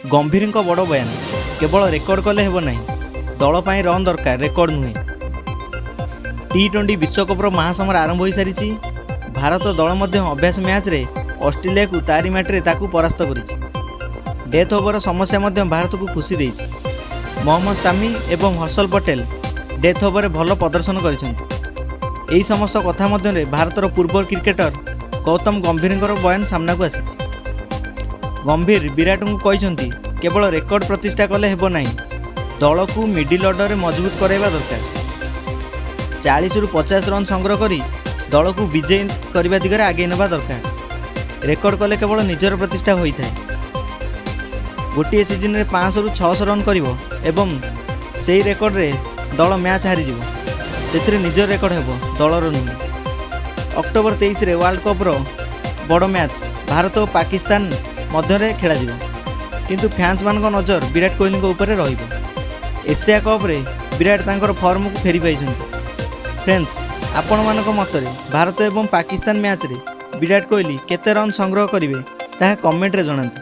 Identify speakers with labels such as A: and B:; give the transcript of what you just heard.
A: ଗମ୍ଭୀରଙ୍କ ବଡ଼ ବୟାନ, କେବଳ ରେକର୍ଡ କଲେ ହେବ ନାହିଁ, ଦଳ ପାଇଁ ରନ୍ ଦରକାର, ରେକର୍ଡ ନୁହେଁ। ଟି-20 ବିଶ୍ୱକପ୍ର ମହାସମର ଆରମ୍ଭ ହୋଇସାରିଛି। ଭାରତ ଦଳ ମଧ୍ୟ ଅଭ୍ୟାସ ମ୍ୟାଚ୍ରେ ଅଷ୍ଟ୍ରେଲିଆକୁ ତାରି ମାଟିରେ ତାକୁ ପରାସ୍ତ କରିଛି। ଡେଥ୍ ଓଭର ସମସ୍ୟା ମଧ୍ୟ ଭାରତକୁ ଖୁସି ଦେଇଛି। ମହମ୍ମଦ ସାମି ଏବଂ ହର୍ଷଲ ପଟେଲ ଡେଥ୍ ଓଭରରେ ଭଲ ପ୍ରଦର୍ଶନ କରିଛନ୍ତି। ଏହି ସମସ୍ତ କଥା ମଧ୍ୟରେ ଭାରତର ପୂର୍ବ କ୍ରିକେଟର ଗୌତମ ଗମ୍ଭୀରଙ୍କର ବୟାନ ସାମ୍ନାକୁ ଆସିଛି। ଗମ୍ଭୀର ବିରାଟଙ୍କୁ କହିଛନ୍ତି, କେବଳ ରେକର୍ଡ ପ୍ରତିଷ୍ଠା କଲେ ହେବ ନାହିଁ, ଦଳକୁ ମିଡିଲ୍ ଅର୍ଡରରେ ମଜବୁତ କରାଇବା ଦରକାର। 40ରୁ 50 ରନ୍ ସଂଗ୍ରହ କରି ଦଳକୁ ବିଜୟୀ କରିବା ଦିଗରେ ଆଗେଇ ନେବା ଦରକାର। ରେକର୍ଡ କଲେ କେବଳ ନିଜର ପ୍ରତିଷ୍ଠା ହୋଇଥାଏ। ଗୋଟିଏ ସିଜନରେ 500ରୁ 600 ରନ୍ କରିବ ଏବଂ ସେହି ରେକର୍ଡରେ ଦଳ ମ୍ୟାଚ୍ ହାରିଯିବ, ସେଥିରେ ନିଜର ରେକର୍ଡ ହେବ, ଦଳର ନୁହେଁ। ଅକ୍ଟୋବର 23ରେ ୱାର୍ଲଡ କପ୍ର ବଡ଼ ମ୍ୟାଚ୍ ଭାରତ ଓ ପାକିସ୍ତାନ ମଧ୍ୟରେ ଖେଳାଯିବ। କିନ୍ତୁ ଫ୍ୟାନ୍ସମାନଙ୍କ ନଜର ବିରାଟ କୋହଲିଙ୍କ ଉପରେ ରହିବ। ଏସିଆ କପ୍ରେ ବିରାଟ ତାଙ୍କର ଫର୍ମକୁ ଫେରି ପାଇଛନ୍ତି। ଫ୍ରେଣ୍ଡସ୍, ଆପଣମାନଙ୍କ ମତରେ ଭାରତ ଏବଂ ପାକିସ୍ତାନ ମ୍ୟାଚ୍ରେ ବିରାଟ କୋହଲି କେତେ ରନ୍ ସଂଗ୍ରହ କରିବେ, ତାହା କମେଣ୍ଟରେ ଜଣାନ୍ତୁ।